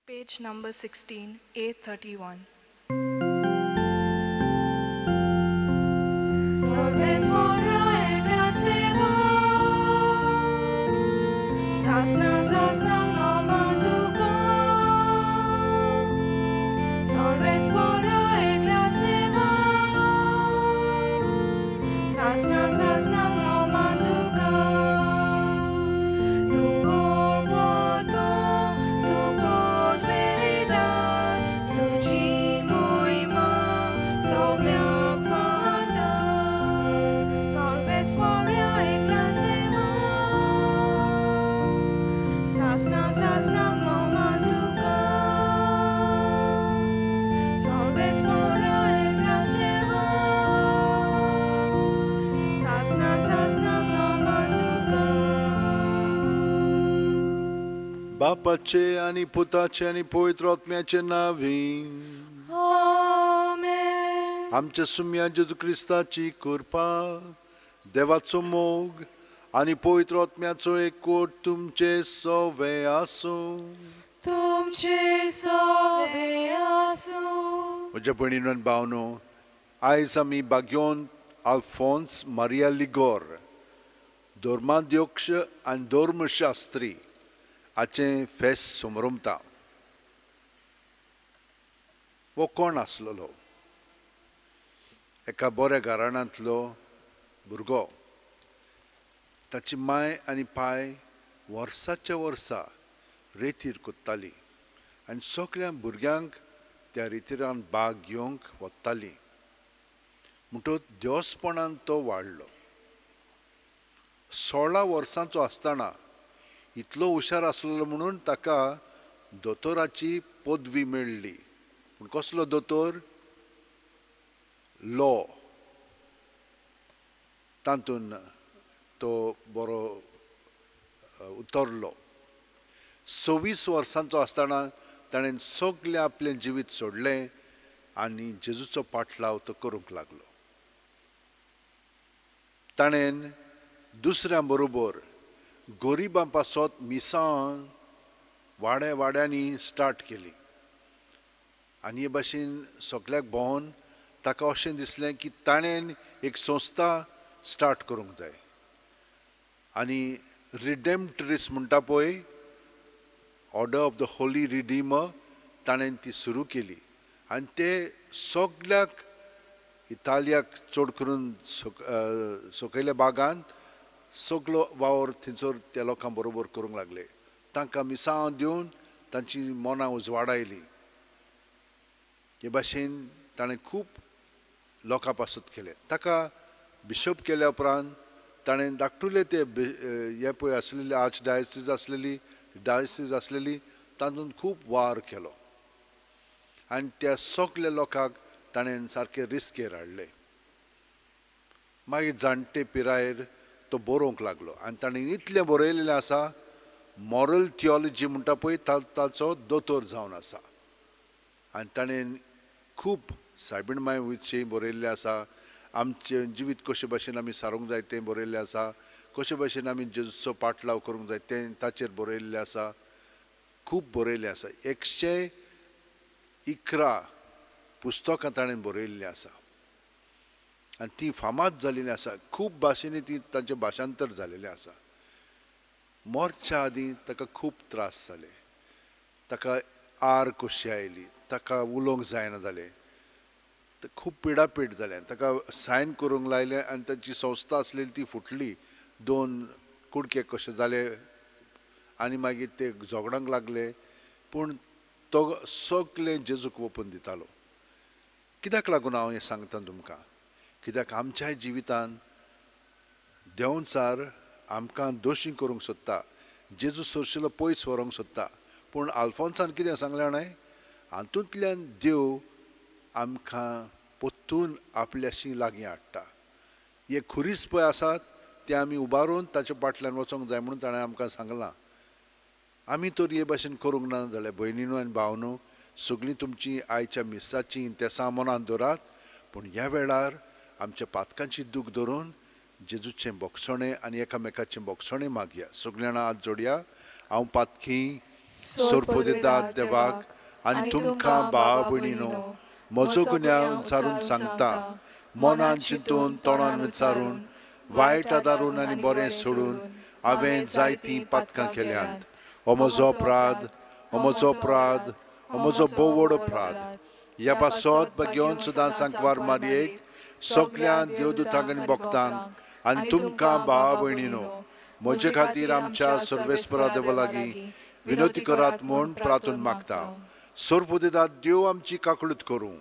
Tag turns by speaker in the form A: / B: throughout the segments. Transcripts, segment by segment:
A: Page number 16, A31.
B: बापाचे आनी पुताचे आनी पवित्र आत्म्याचे नांवी
A: आमेन.
B: आमच्या सुम्या जेजू क्रिस्ताची कृपा, देवाचो मोग आनी पवित्र आत्म्याचो एकवट तुमचे सवे आसूं.
A: तुमचे सवे आसूं.
B: म्हज्या भयणीनो आनी भावनो, आयज आमी भाग्योन अल्फोन्स मारिया लिगोर, धर्माध्यक्ष आनी धर्मशास्त्री हाचें फेस्त समरमता. हो कोण आसलेलो? एका बऱ्या घराण्यांतलो भुरगो. ताची माय आनी पाय वर्साच्या वर्सा रेतीर कोत्ताली आनी सगळ्या भुरग्यांक त्या रेतिरान भाग घेवंक वताली. म्हणटकच देवस्पणान तो वाडलो. 16 वर्सांचो आसतना इतलो हुशार आसलेलो म्हणून ताका दोतोराची पदवी मेळ्ळी. पूण कसलो दोतोर? लॉ. तातूंत तो बरो उतरलो. 26 वर्सांचो आसतना ताणें सगळें आपलें जिवीत सोडलें आनी जेजूचो पाटलाव तो करूंक लागलो. ताणें दुसऱ्यां बरोबर गरिबां पासत मिसां वाड्या वाड्यांनी स्टार्ट केली आनी हे भाशेन सगल्याक भोंवन ताका अशें दिसलें की ताणें एक संस्था स्टार्ट करूंक जाय. आनी रिडेम्प्ट्रीस म्हणटा पळय, order of the holy redeemer, ताणें ती सुरू केली आनी ते सगल्याक इतालियाक चड करून सकयल्या भागांत सगलो वावर थंयसर त्या लोकां बरोबर करूंक लागले. तांकां मिसांव दिवन तांची मनां उजवाडायली. हे भाशेन ताणें खूब लोकां पासत केलें. ताका बिशप केल्या उपरांत ताणें धाकटुले ते हे पळय आसलेली आर्च डायसीस आसलेली, डायसीस आसलेली, तातूंत खूब वावर केलो आनी त्या सगल्या लोकांक ताणें सारके रिस्केर हाडले. मागीर जाणटे पिरायेर तो बरोवंक लागलो आनी ताणें इतलें बरयलेलें आसा, मॉरल थियोलॉजी म्हणटा पळय ताचो दोतोर जावन आसा. आनी ताणें खूब सायबीण माय विशीं बरयल्लें आसा, आमचें जिवीत कशे भाशेन आमी सारूंक जाय तें बरयल्लें आसा, कशे भाशेन आमी जेजूचो पाटलाव करूंक जाय तें ताचेर बरयल्लें आसा. खूब बरयल्लें आसा. 111 पुस्तकां ताणें बरयल्लीं आसा आनी ती फामाद जाल्लीं आसा. खूब भाशेंनी ती तांचें भाशांतर जालेलें आसा. मरच्या आदीं ताका खूब त्रास जाले. ताका आर कशी आयली, ताका उलोवंक जायना जालें, खूब पिडापीड जालें. ताका सायन करूंक लायलें आनी ताची संस्था आसलेली ती फुटली, 2 कुडके कशे जाले आनी मागीर ते झगडोंक लागले. पूण तो सगळें जेजूक ओपून दितालो. कित्याक लागून हांव हें सांगता तुमकां? कित्याक आमच्याय जिवितान देंवचार आमकां दोशी करूंक सोदता, जेजू सरशिलो पयस व्हरूंक सोदता. पूण आल्फोन्सान कितें सांगलें न्हय, हातूंतल्यान देव आमकां परतून आपल्याशी लागीं हाडटा. हे खुरीस पळय आसात ते आमी उबारून ताच्या फाटल्यान वचोंक जाय म्हणून ताणें आमकां सांगलां. आमी तर हे भाशेन करूंक ना जाल्यार भयणीनू आनी भावनू, सगळीं तुमची आयच्या मिसाची तेसां मनांत दवरात. पूण ह्या वेळार आमच्या पातकांची दूख धरून जेजूचें बोगसणें आनी एकामेकाचें बोगसणें मागया. सगळ्या जाणां हात जोडया. हांव पातकी सोरपोदेदाद देवाक आनी तुमकां भाव भयणीनो म्हजो गुन्यांव विचारून सांगता, मनान चिंतून तोंडान विचारून वायट आदारून आनी बरें सोडून हांवें जायतीं पातकां केल्यांत. हो म्हजो अपराध, हो म्हजो अपराध, हो म्हजो भोव व्हड अपराध. ह्या पासत घेवन सुद्दां सांकवार मारयेक सगळ्या देवदूतांक आनी भक्तांक आनी तुमकां भावा भयणीनो म्हजे खातीर आमच्या सर्वेस्परा देवा लागीं विनवती करात म्हूण प्रार्थना मागता. सोरपोदेदाद देव आमची काकळूत करूं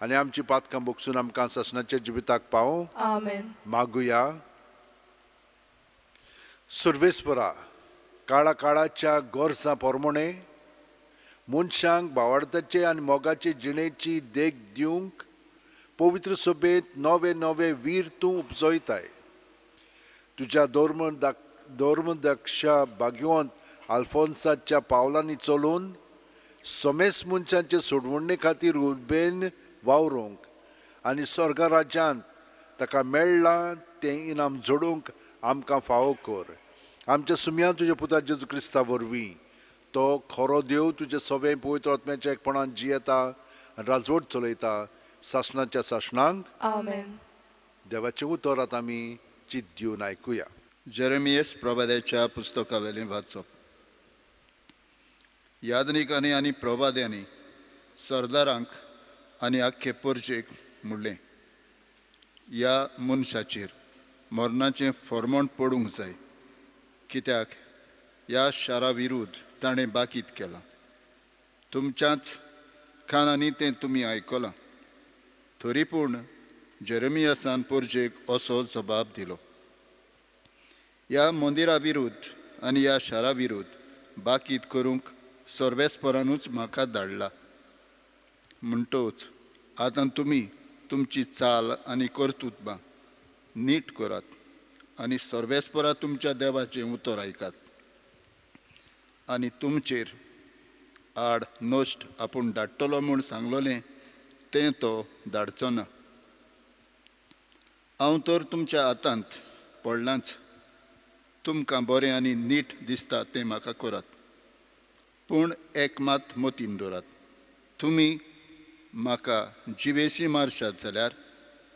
B: आनी आमची पातकां भोगसून आमकां सासणाच्या जिविताक पावूं. मागुया. सर्वेस्परा, काळा काळाच्या गरजां प्रमाणे मनशांक भावार्थाचे आनी मोगाचे जिणेची देख दिवंक पवित्र सभेंत नवे नवे वीर तूं उपजयताय. तुज्या धर्मदक्षा भाग्यवंत आल्फोन्साच्या पावलांनी चलून समेस मनशांचे सोडवणे खातीर उर्बेन वावरूंक आनी स्वर्ग राज्यांत ताका मेळ्ळां तें इनाम जोडूंक आमकां फावो कर. आमच्या सुमयान तुज्या पुता जेजू क्रिस्ता वरवीं तो खरो देव तुजे सवें पवित्र आत्म्याच्या एकपणान जियेता आनी राजवट चलयता सासणाच्या सासणांक.
A: आमेन.
B: देवाचें उतर आतां आमी चित दिवन आयकुया.
C: जेरेमियस प्रवाद्याच्या पुस्तकावेलें वाचप. यादनिकांनी आनी प्रवाद्यांनी सरदारांक आनी आख्खे परजेक म्हणलें, ह्या मनशाचेर मरणाचें फॉर्मण पडूंक जाय, कित्याक ह्या शारा विरुद्ध ताणें बाकीत केलां. तुमच्याच कानांनी तें तुमी आयकलां. तरी पूण जेरेमियासान परजेक असो जबाब दिलो, ह्या मंदिरा विरुद्ध आनी ह्या शारा विरुद्ध बाकीत करूंक सर्वेस्परानूच म्हाका धाडला. म्हणटोच आतां तुमी तुमची चाल आनी कर्तुत्वां नीट करात आनी सर्वेस्परा तुमच्या देवाचें उतर आयकात आनी तुमचेर आड नश्ट आपूण धाडटलो म्हूण सांगलोलें तें तो धाडचो ना. हांव तर तुमच्या हातांत पडलांच. तुमकां बरें आनी नीट दिसता तें म्हाका करात, पूण एक मात मतीन दवरात, तुमी म्हाका जिवेशी मारशात जाल्यार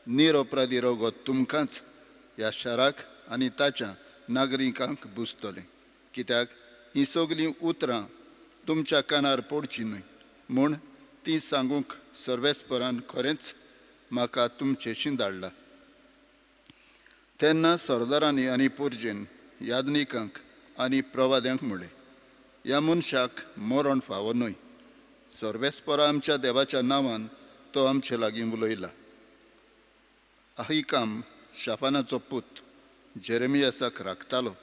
C: निरपराधी रगत तुमकांच ह्या शाराक आनी ताच्या नागरिकांक बुजतलें, कित्याक हीं सगळीं उतरां तुमच्या कानार पडचीं न्हय म्हूण ती सांगूंक सर्वेस्परान खरेंच म्हाका तुमचेशी धाडला. तेन्ना सरदारांनी आनी पुर्जेन यादनिकांक आनी प्रवाद्यांक म्हणलें, ह्या मनशाक मरण फावो न्हय. सर्वेस्परा आमच्या देवाच्या नांवान तो आमचे लागीं उलयला. अहिकाम शाफानाचो पूत जेरेमियासाक राखतालो,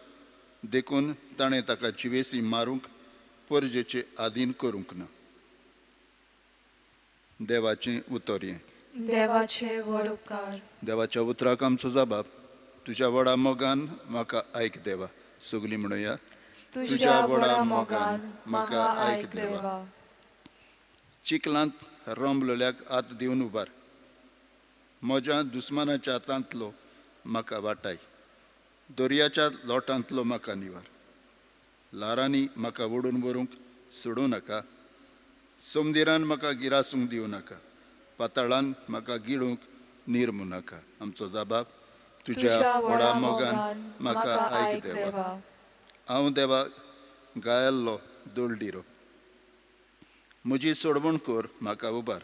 C: देखून ताणें ताका जिवेसी मारूंक परजेचे आदीन करूंक ना. देवाचें उतर हें.
A: देवाचे व्हड उपकार.
C: देवाच्या उतराक आमचो जबाब, तुज्या व्हडा मोगान म्हाका आयक देवा. सगलीं म्हणुया,
A: तुज्या व्हडा मोगान म्हाका आयक देवा.
C: चिखलांत रमलोल्याक हात दिवन उबार, म्हज्या दुस्मानाच्या हातांतलो म्हाका वाटाय, दर्याच्या लोटांतलो म्हाका निवार. ल्हारांनी म्हाका ओडून व्हरूंक सोडूं नाका, सोमदिरान म्हाका गिरासूंक दिवं नाका, पाताळान म्हाका गिळूंक निर्मू नाका. आमचो जबाब, तुज्या व्हडा मोगान म्हाका आयक देवा. हांव देवा गायल्लो दोलडिरो, म्हजी सोडवण कर, म्हाका उबार.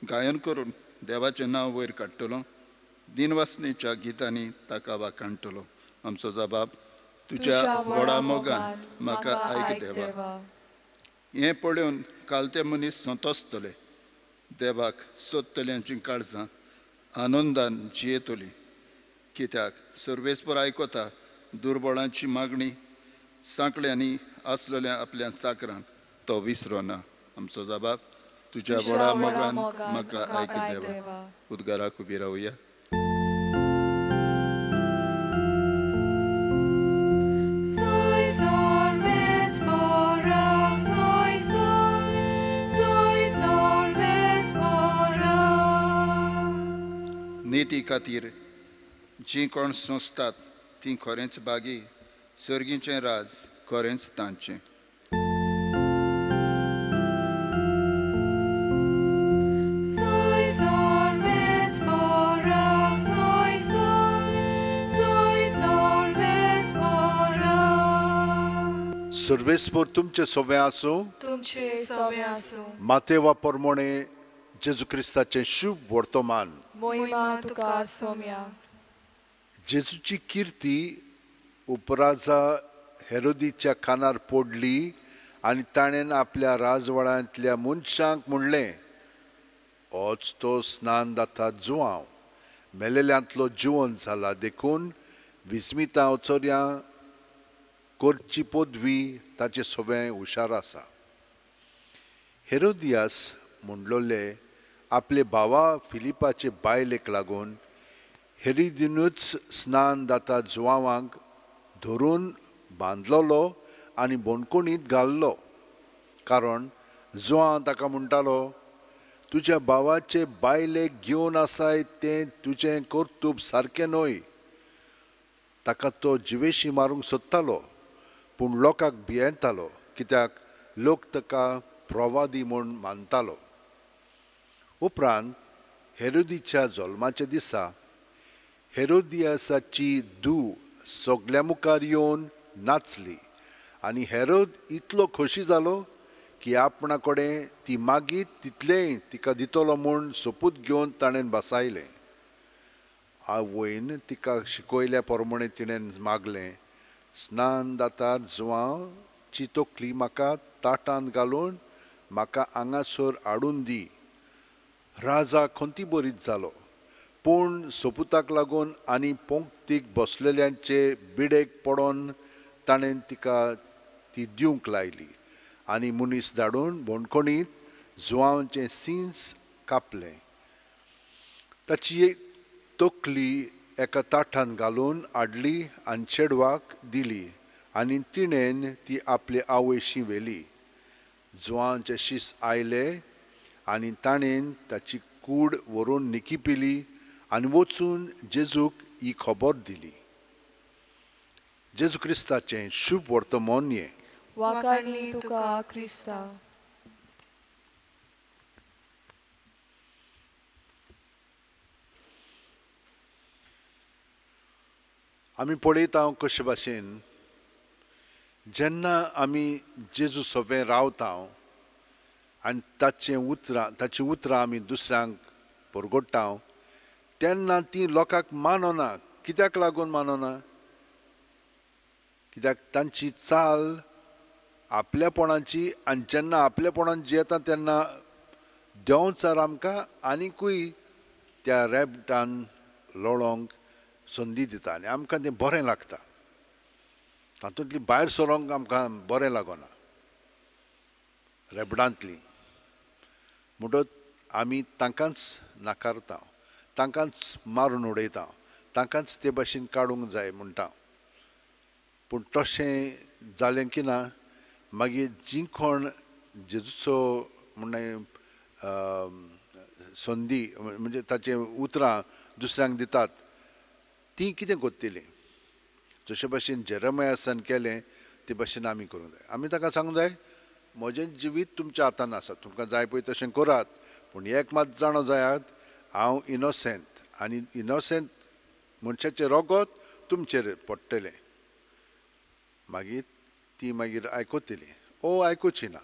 C: गायन करून देवाचें नांव वयर काडटलो, दिनवासनेच्या गितांनी ताका वाखाणटलो. आमचो जबाब, तुज्या व्हडा मोगान म्हाका आयक देवा. हें पळोवन काल ते मनीस संतोसतले, देवाक सोदतल्यांचीं काळजां आनंदान जियेतलीं, कित्याक सर्वेस्पर आयकता दुर्बळांची मागणी, सांकळ्यांनी आसलेल्या आपल्या चाकरांक तो विसरोना. आमचो जबाब, तुज्या व्हडा मोगान म्हाका आयक देवा. उद्गाराक उबी रावया. निती खातीर जीं कोण सोंसतात तीं खरेंच बागी, सर्गीचें राज खरेंच तांचें.
B: सर्वेस्पर तुमचे सवे आसूं,
A: तुमचे सवे आसूं।
B: मातेवा परमोणे जेजू क्रिस्ताचें शुभ वर्तमान।
A: मोहिमा तुका सोम्या।
B: जेजूची किर्ती उपराजा हेरोदीच्या कानार पडली आनी ताणें आपल्या राजवाड्यांतल्या मनशांक म्हणलें, होच तो स्नान दाता जुवांव मेलेल्यांतलो जिवन जाला, देखून विस्मिता अचर्यां करची पदवी ताचे सवें हुशार आसा। हेरोदियास म्हणलोले आपले भावा फिलिपाचे बायलेक लागून हेरोदीनूच स्नान दाता जुवांवांक धरून बांदलोलो आनी बंदखणींत घाल्लो, कारण जुवांव ताका म्हणटालो, तुज्या भावाचे बायलेक घेवन आसाय तें तुजें कर्तूब सारकें न्हय। ताका तो जिवेशी मारूंक सोदतालो, पूण लोकांक भियेतालो, कित्याक लोक ताका प्रवादी म्हूण मानतालो। उपरांत हेरोदीच्या जल्माच्या दिसा हेरोदियासाची धूव सगल्या मुखार येवन नाचली आनी हेरोद इतलो खोशी जालो की आपणा कडेन ती मागीर तितलेंय तिका दितलो म्हूण सोपूत घेवन ताणें बसायलें। आवयन तिका शिकयल्या प्रमाणे तिणें मागलें, स्नान दातार जुवांवची तकली म्हाका ताटांत घालून म्हाका हांगासर हाडून दी। राजा खंती बरीत जालो, पूण सोपुताक लागून आनी पंक्तीक बसलेल्यांचे बिडेक पडोन ताणें तिका ती दिवंक लायली आनी मनीस धाडून बंदखणींत जुवांवचें सींस कापलें। ताची तकली एका ताटांत घालून हाडली आनी चेडवाक दिली आनी तिणें ती आपले आवयशी व्हेली। जुवांचे शीस आयले आनी ताणें ताची कूड व्हरून निकी पिली आनी वचून जेजूक ही खबर दिली। जेजू क्रिस्ताचें शुभ वर्तमान हें।
A: वाखाणनी तुका क्रिस्ता।
B: आमी पळयता कशे भाशेन जेन्ना आमी जेजू सवें रावता आनी ताचें उतरां ताचीं उतरां आमी दुसऱ्यांक परगट्टा तेन्ना ती लोकांक मानना। कित्याक लागून मानना? कित्याक तांची चाल आपल्यापणाची, आनी जेन्ना आपल्यापणान जियेता तेन्ना देंवचार आमकां आनिकूय त्या रेबटान लोळोंक संदी दिता आनी आमकां तें बरें लागता। तातूंतली भायर सरोंक आमकां बरें लागना रेबडांतली, म्हणटच आमी तांकांच नाकारता, तांकांच मारून उडयता, तांकांच ते भाशेन काडूंक जाय म्हणटा। पूण तशें जालें की ना मागीर जी कोण जेजूचो म्हणणे संदी म्हणजे ताचें उतरां दुसऱ्यांक दितात ती कितें करतली? जशे भाशेन जेरमयासान केलें ते भाशेन आमी करूंक जाय। आमी ताका सांगूंक जाय, म्हजें जिवीत तुमच्या हातान आसा, तुमकां जाय पळय तशें करात, पूण एक मात जाणो जायात, हांव इनोसेंट आनी इनोसेंट मनशाचें रोगत तुमचेर पडटलें। मागीर ती मागीर आयकतली ओ आयकुची ना,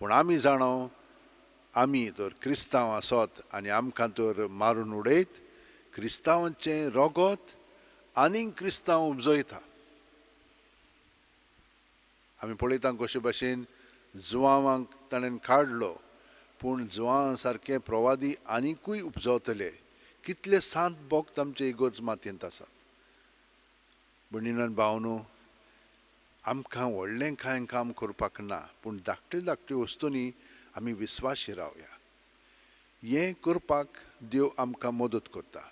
B: पूण आमी जाणो आमी तर क्रिस्तांव आसत आनी आमकां तर मारून उडयत क्रिस्तांवांचें रोगत आनीक क्रिस्तांव उपजयता। आमी पळयता कशे भाशेन जुवांवांक ताणें काडलो, पूण जुवां सारके प्रवादी आनिकूय उपजवतले। कितले सांत भक्त आमचे इगर्ज मातयेंत आसात। भयणीन भावनो, आमकां व्हडलें कांय काम करपाक ना, पूण धाकटे धाकट्यो वस्तूंनी आमी विस्वाशी रावया। हें करपाक देव आमकां मदत करता।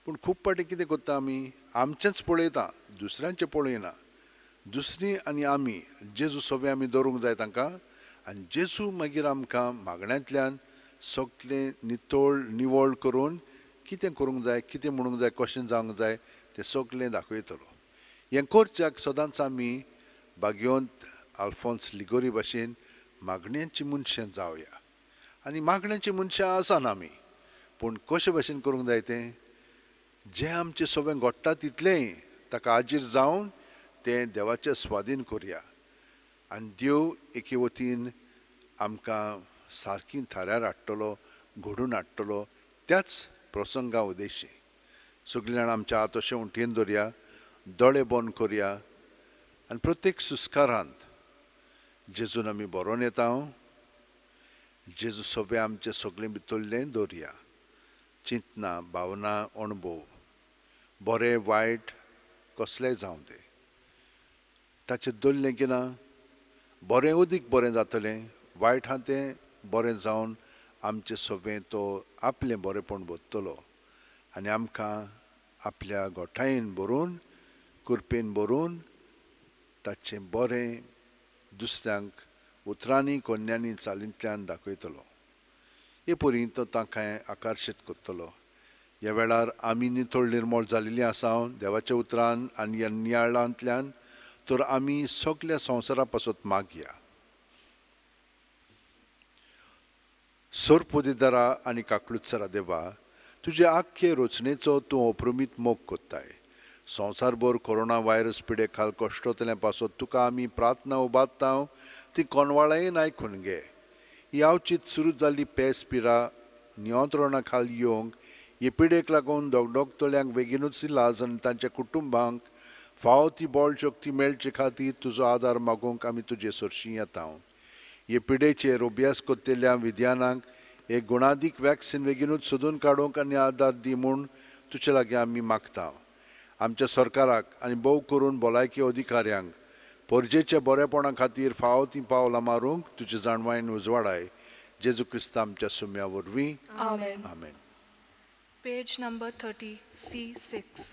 B: पूण खूब फावटी कितें करता आमी, आमचेंच पळयता, दुसऱ्यांचें पळयना। दुसरी आनी आमी जेजू सगळें आमी दवरूंक जाय तांकां, आनी जेजू मागीर आमकां मागण्यांतल्यान सगळें नितळ निवळ करून कितें करूंक जाय, कितें म्हणूंक जाय, कशें जावंक जाय तें सगळें दाखयतलो। हें करच्याक सदांच आमी भाग्यवंत आल्फोन्स लिगोरी भाशेन मागण्यांची मनशां जावया। आनी मागण्यांची मनशां आसना आमी, पूण कशे भाशेन करूंक जाय तें, जें आमचें सगळें घडटा तितलेंय ताका हाजीर जावन तें देवाचे स्वाधीन करुया। आनी देव एके वतीन आमकां सारकी थाऱ्यार हाडटलो, घडून हाडटलो त्याच प्रसंगा उद्देशी। सगळीं जाणां आमच्या हात अशें उंटयेन दवरया, दोळे बंद करया आनी प्रत्येक सुस्कारांत जेजून आमी बरोवन येता, जेजू सगळें आमचें सगळें भितरलें दवरया, चिंतना, भावना, अणभव, बरें वायट कसलेंय जावं तें ताचें दवरलें की ना बरें अदीक बरें जातलें, वायट आहा तें बरें जावन आमचें सगळें तो आपलें बरेंपण बदतलो आनी आमकां आपल्या गोठायेन भरून, कृपेन भरून ताचें बरें दुसऱ्यांक उतरांनी, कोन्यांनी, चालींतल्यान दाखयतलो। हे परी तो तांकां आकर्शीत करतलो। ह्या वेळार आमी नितळ निर्मळ जाल्लीं आसा देवाच्या उतरान आनी ह्या नियाळांतल्यान, तर आमी सगल्या संवसारा पासत मागया। सोरपोदेदारा आनी काकलुत्सरा देवा, तुजे आख्खे रचनेचो तूं अप्रमीत मोग कोत्ताय। संवसारभर कोरोना व्हायरस पिडे खाल कश्टतल्या पासत तुका आमी प्रार्थना उबारता, ती कोणवाळायेन आयकून घे। ही आवचीत सुरू जाल्ली पेस पिरा नियंत्रणा खाल येवंक, हे पिडेक लागून दोगडोगतल्यांक बेगीनूच इलाज आनी तांच्या कुटुंबांक फावो ती बळ शक्ती मेळचे खातीर तुजो आदार मागूंक आमी तुजे सरशीं येता। हे पिडेचेर अभ्यास करतल्या विज्ञानाक एक गुणादीक वॅक्सिन बेगीनूच सोदून काडूंक आनी आदार दी म्हूण तुजे लागीं आमी मागता। आमच्या सरकाराक आनी भोव करून भलायकी अधिकाऱ्यांक परजेच्या बरेपणा खातीर फावो तीं पावलां मारूंक तुजे जाणवायेन उजवाडाय। जेजू क्रिस्त आमच्या सुम्या वरवीं, आमेन। आमेन।
D: Page number 30, C6.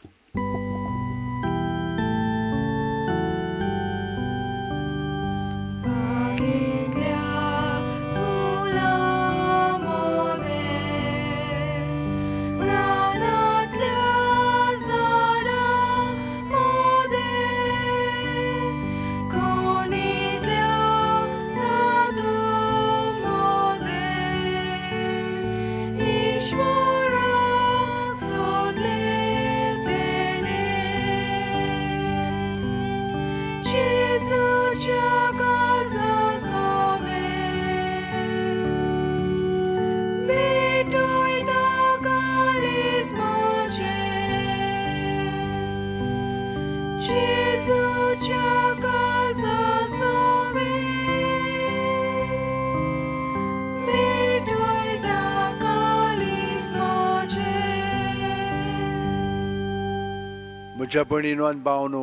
B: म्हज्या भयणीनो आनी भावनो,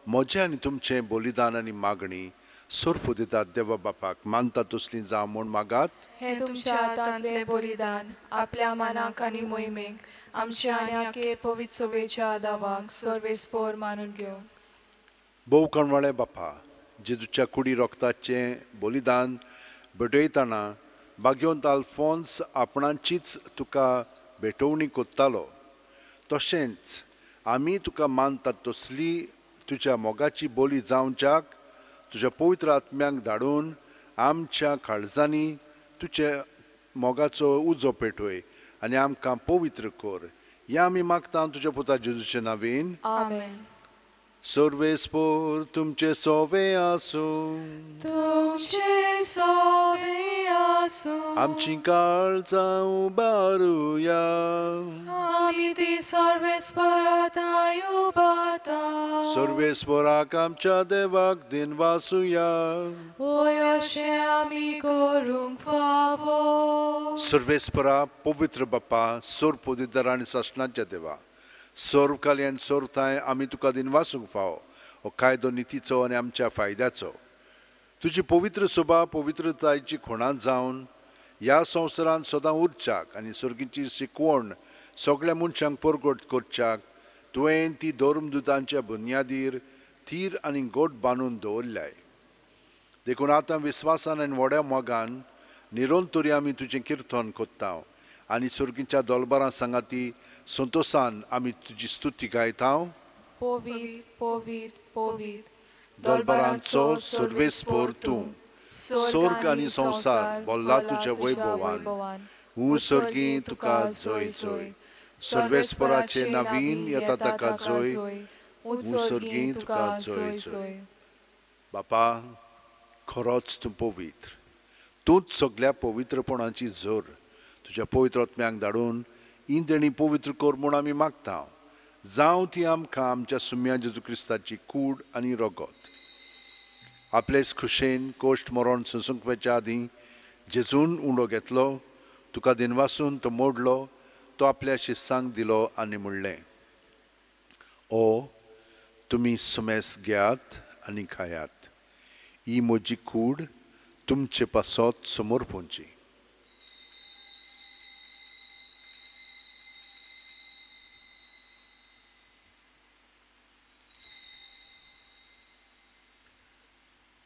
B: म्हजें आनी तुमचें बलिदान आनी मागणी सोरपू दितात देवा बापाक मानता तसली जावं म्हूण मागात।
E: हें तुमच्या हातांतलें बलिदान आपल्या मानाक आनी मोहिमेक आमच्या आनी आखे पवित्र सभेच्या दावाक सर्वेस्पोर मानून घेवं।
B: भोव कणवाळे बापा, जेजूच्या कुडी रोगताचें बलिदान भेटयतना भाग्यवंत आल्फोन्स आपणाचीच तुका भेटवणी कोत्तालो, तशेंच आमी तुका मानतात तसली तुज्या मोगाची बोली जावच्याक तुज्या पवित्र आत्म्यांक धाडून आमच्या काळजांनी तुज्या मोगाचो उजो पेटोय आनी आमकां पवित्र कर। ह्या आमी मागता तुज्या पुता जेजूचे नांवान,
E: आमेन।
B: सर्वेस्पोर तुमचे सोवे आसूं,
E: तुमचे सोवे आसूं।
B: आमची काळजां उबारुया,
E: आमी ती सर्वेस्पराताय उबारता।
B: सर्वेस्पराक आमच्या देवाक दिनवासुया,
E: होय अशें आमी करूंक फावो।
B: सर्वेस्परा पवित्र बापा, सोरपोदिदार आनी सासणाच्या देवा, सर्वकाली आनी सर्वथांय आमी तुका दिनवासूंक फावो हो कायदो नितीचो आनी आमच्या फायद्याचो। तुजी पवित्र सभा पवित्रतायेची खुणा जावन ह्या संवसारांत सदां उरच्याक आनी सर्गीची शिकवण सगळ्या मनशांक परगट करच्याक तुवें ती धर्मदुतांच्या बुन्यादीर थीर आनी गोट बांदून दवरल्याय। देखून आतां विस्वासान आनी व्हड्या मोगान निरंतरी आमी तुजें किर्तन कोत्ता आनी सर्गीच्या दोलबारां सांगाती संतोसान आमी तुजी स्तुती गायता।
E: पवित्र पवित्र पवित्र
B: दोलबारांचो सर्वेस्पोर तूं, स्वर्ग आनी संवसार भरला तुज्या वैभवान। हूं सर्गी तुका जय जय, सर्वेस्पराचे नवीन येता ताका जय, हूं सर्गी तुका जय जय। बापा, खरोच तूं पवित्र, तूंच सगल्या पवित्रपणाची झर। तुज्या पवित्र आत्म्याक धाडून ही देणी पवित्र कर म्हूण आमी मागता। जावं ती आमकां आमच्या सुम्या जेजू क्रिस्ताची कूड आनी रगत। आपलेच खुशेन कोश्ट मरण सोंसूंक वचच्या आदीं जेजून उंडो घेतलो, तुका दिनवासून तो मोडलो, तो आपल्या शिस्सांक दिलो आनी म्हणलें, ओ तुमी सुमेस घेयात आनी खायात, ही म्हजी कूड तुमचे पासत समर्पणची।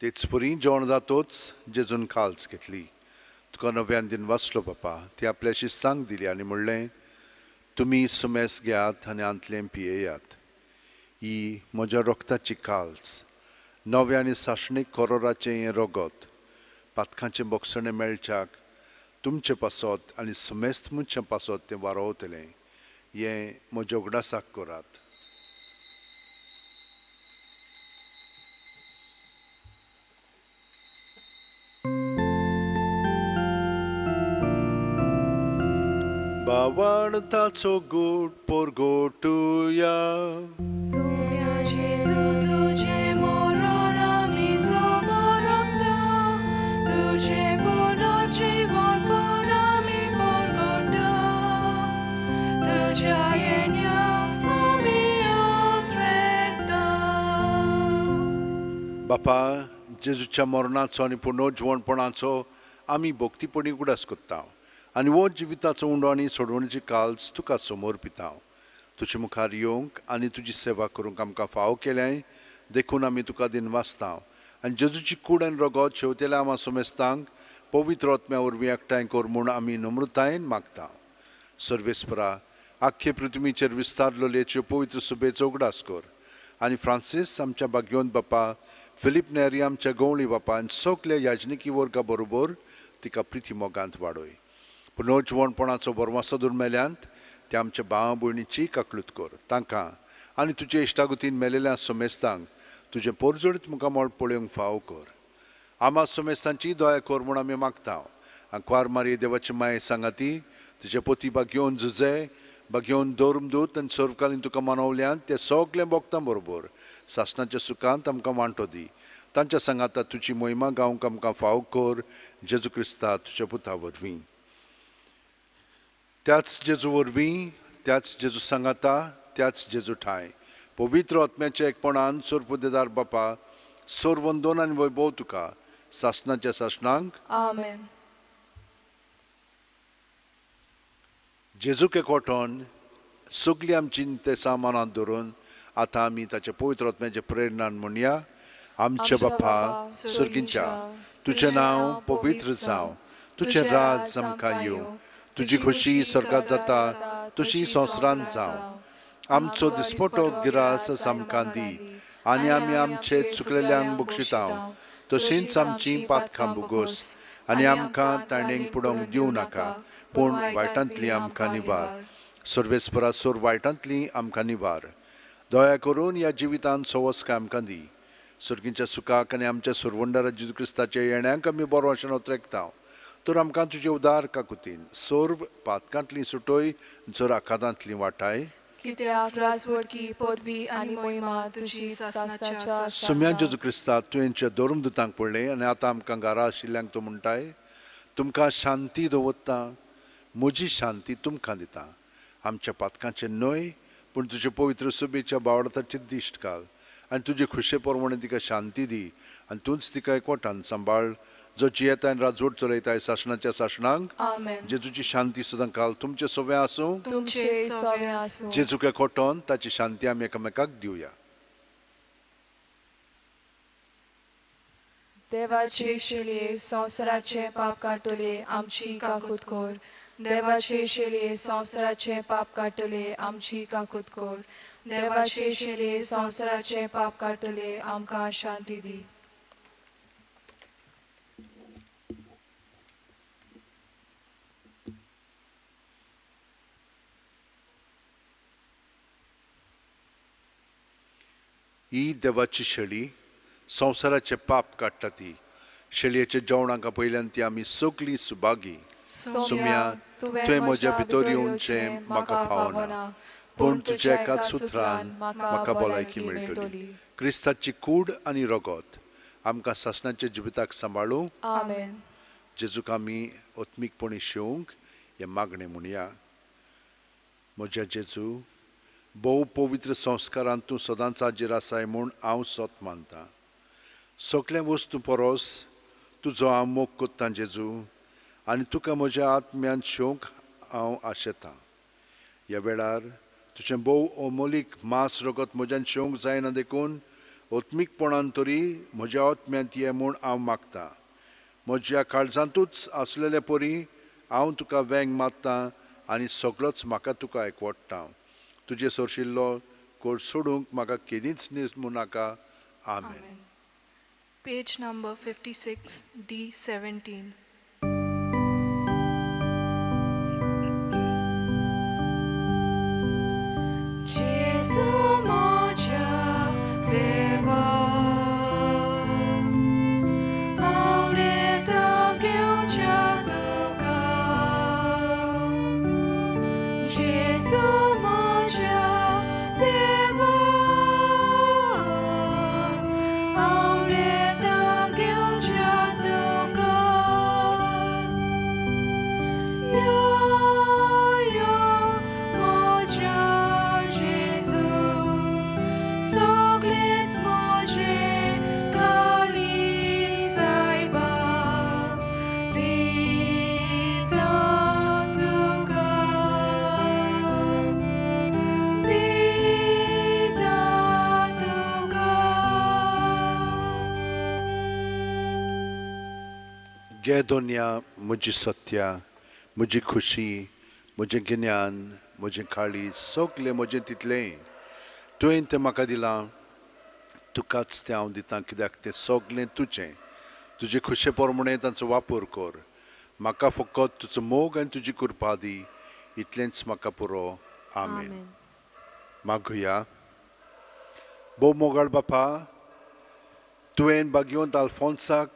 B: तेच परी जेवण जातोच जेजून काल्स घेतली, तुका नव्यान दिन वाचलो बापा, ती आपल्या शिस्सांक दिली आनी म्हणलें, तुमी सुमेस घेयात आनी आंतलें पियेयात, ही म्हज्या रक्ताची काल्स, नव्या आनी सासणीक कोरोराचें हें रगत, पातकांचें बोगसणें मेळच्याक तुमचे पासत आनी सुमेस्त मनशां पासत तें वारोवतलें, हें म्हज्या उगडासाक करात। बावळटाचो गोड परगटुया,
E: सुम्या जेजू तुजें मरण आमी समर्पता, तुजें पुनर्जीवनपण आमी परगटा, तुज्या येण्याक आमी उतरेता।
B: बापा, जेजूच्या मरणाचो आनी पुनर्जीवनपणाचो आमी भक्तीपणी उगडास करता आनी हो जिविताचो उंडो आनी सोडवणीची काल्स तुका समर्पिता। तुजे मुखार येवंक आनी तुजी सेवा करूंक आमकां फावो केल्याय देखून आमी तुका दिनवासता आनी जेजूची कूड आनी रगत शेवतेल्या आमा सोमेस्तांक पवित्र आत्म्या वरवीं एकठांय कर म्हूण आमी नम्रतायेन मागता। सर्वेस्परा, आख्खे पृथ्वीचेर विस्तारलेल्यो पवित्र सुबेचो उगडास कर आनी फ्रांसीस आमच्या भाग्योन बापा, फिलीप नेरी आमच्या गवळी बापा आनी सगल्या याजनिकी वर्गा बरोबर तिका प्रिती मोगांत वाडय। पुनर्जिवणपणाचो बरवासो दुर्मेल्यांत ते आमच्या भाव भयणीची काकलूत कर, तांकां आनी तुजे इश्टागतीन मेलेल्या सोमेस्तांक तुजें पोरजोडीत मुखामळ पळोवंक फावो कर। आमा सोमेस्तांची दया कर म्हूण आमी मागता। आंकवार मारी देवाची माये सांगाती तुजे पोती बागेवन जुजे बागेवन धर्मदूत आनी सर्वकालीन तुका मनवल्यांत ते सगळे भोगतां बरोबर सासणाच्या सुखांत आमकां वांटो दी। तांच्या सांगाता तुजी मोहिमा गावंक आमकां फावो कर, जेजू क्रिस्ता तुज्या पुता वरवीं। त्याच जेजू वरवीं, त्याच जेजू सांगाता, त्याच जेजू ठांय पवित्र आत्म्याच्या एकपणान सोरपुदेदार बापा सोरवंदोन आनी वैभव तुका सासणाच्या सासणांक
E: आमेन।
B: जेजूक एकवटोन सगळीं आमची ते सामानांत धरून आतां आमी ताच्या पवित्र आत्म्याच्या प्रेरणान म्हणया, आमच्या बापा सर्गींच्या, तुजें नांव पवित्र जावं, तुजें राज आमकां येवं, तुजी खोशी स्वर्गात जाता तशी संवसारांत जावं। आमचो दिसपटो गिरास आमकां दी आनी आमी आमचे चुकलेल्यांक बक्षिता तशींच आमची पातकां भोगोस आनी आमकां ताणेंक पुडोवंक दिवं नाका, पूण वायटांतली आमकां निवार। सर्वेस्परा सोर वायटांतली आमकां निवार। दया करून ह्या जिवितांत सवस्काय आमकां दी। सर्गींच्या सुखाक आनी आमच्या सुरवंडारा जेजू क्रिस्ताच्या येण्याक आमी बरो अशें नोत्रेकता, तर आमकां तुजे उदार काकुतीन सर्व पातकांतली सुटोय जर आखातांतली वाटाय।
E: कित्याक राजवडकी पदवी आनी महिमा तुजी सासणाच्या।
B: सुम्या जेजू क्रिस्ता, तुवेंच्या धर्मदूतांक पडलें आनी आतां आमकां घरा आशिल्ल्यांक तूं म्हणटाय, तुमकां शांती दवरता, म्हजी शांती तुमकां दिता। आमच्या पातकांचें न्हय पूण तुजे पवित्र सुबेच्या बावडताची दिश्ट घाल आनी तुजे खुशे प्रमाणे तिका शांती दी आनी तूंच तिका एकवटान सांबाळ, जो जियेता आनी राजवट चलयताय सासणाच्या सासणांक।
E: आमेन।
B: जेजूची शांती सदां काल तुमचे सवे आसूं,
E: तुमचे सवे आसूं।
B: जेजूक एकवटोन ताची शांती आमी एकामेकाक दिवया।
E: देवाचे शेलये संवसाराचे पाप काडटले आमची काकूत कर, देवाचे शेलये संवसाराचे पाप काडटले आमची काकूत कर, देवाचे शेलये संवसाराचे पाप काडटले आमकां शांती दी।
B: ही देवाची शेळी संवसाराचे पाप काडटा ती शेळयेच्या जेवणाक पयल्यान ती आमी सगळीं सुभागी. सोम्या, तुवें म्हज्या भितर येवचें म्हाका फावना, पूण तुज्या एकाच सुत्रान म्हाका भलायकी मेळटली. क्रिस्ताची कूड आनी रगत आमकां सासणाच्या जिविताक सांबाळूं.
E: आमेन.
B: जेजूक आमी आत्मीकपणी शेवंक हें मागणें म्हणया. म्हज्या जेजू, भोव पवित्र संस्कारांत तूं सदांच हाजीर आसाय म्हूण हांव सत मानतां. सगल्या वस्तू परस तुजो हांव मोग कोत्तां जेजू, आनी तुका म्हज्या आत्म्यान शेवंक हांव आशेतां. ह्या वेळार तुजें भोव अमोलीक मांस रगत म्हज्यान शेवंक जायना, देखून आत्मीकपणान तरी म्हज्या आत्म्यांत ये म्हूण हांव मागतां. म्हज्या काळजांतूच आसलेले परी हांव तुका वेंग मारतां आनी सगळोच म्हाका तुका एकवडटा. तुजे सरशिल्लो कोड सोडूंक म्हाका केदींच निर्मू नाका. आमेन.
D: Page number 56, D17. Jesu म्हज्या देवा, आवडता घेवच्या तुका. जेजू म्हज्या देवा, आवडता घेवच्या तुका. यो यो म्हज्या जेजू, सगळेच म्हजे काळीज सायबा दिता तुका, दिता तुका.
B: गे दोनया म्हजी सत्या, म्हजी खुशी, म्हजें गिन्यान, म्हजें काळीज, सगलें म्हजें तितलें तुवें तें म्हाका दिलां. तुकाच तें हांव दितां, कित्याक तें सगलें तुजें. तुजे खुशे प्रमाणें तांचो वापर कर. म्हाका फकत तुजो मोग आनी तुजी कृपा दी, इतलेंच म्हाका पुरो. आमेन. मागुया. भोव मोगाळ बापा, तुवें भाग्यवंत आल्फोन्साक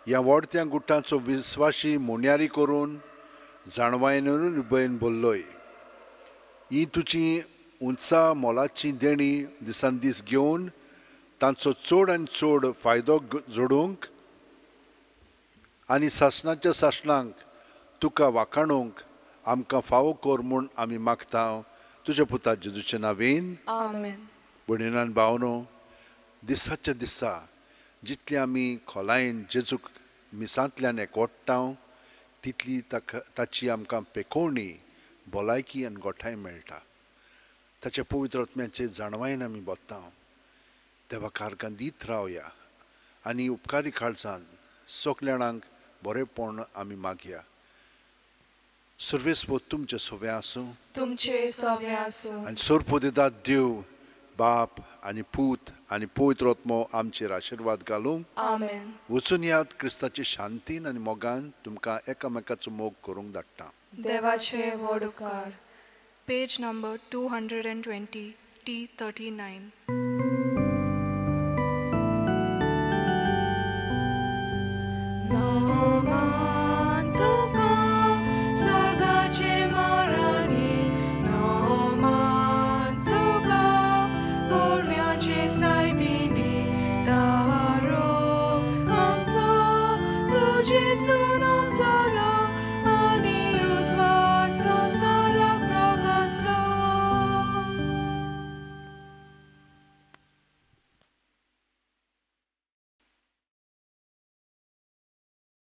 B: ह्या व्हडत्या गुटांचो विस्वाशी मुन्यारी करून जाणवायेन उबयन बोल्लोय. ही तुजी उंचा मोलाची देणी दिसान दीस घेवन तांचो चड आनी चड फायदो जोडूंक आनी सासणाच्या सासणांक तुका वाखाणूंक आमकां फावो कर म्हूण आमी मागता. तुज्या पुता जेजूचे नांवेन.
E: आमेन.
B: भयणीन भावनो, दिसाच्या दिसा जितली आमी खोलायेन जेजूक मिसांतल्यान एकवडटा तितली ताका ताची आमकां पेकोवणी, भलायकी आनी गोठाय मेळटा. ताच्या पवित्र आत्म्याचे जाणवायेन आमी बत्ता. देवा कारकां दीत रावया आनी उपकारी काळजान सगल्या जाणांक बरेंपण आमी मागया. सर्वेस्पोत तुमचें सोवें आसूं,
E: तुमचे सवे आसूं.
B: आनी सोरपोदेदाद देव बाप आनी पूत आनी पवित्र आत्मो आमचेर आशिर्वाद घालूं.
E: आमेन.
B: वचून यात क्रिस्ताचे शांतीन आनी मोगान तुमकां एकामेकाचो मोग करूंक धाडटा.
E: देवाचे व्हड उपकार.
D: Page number 220, T39.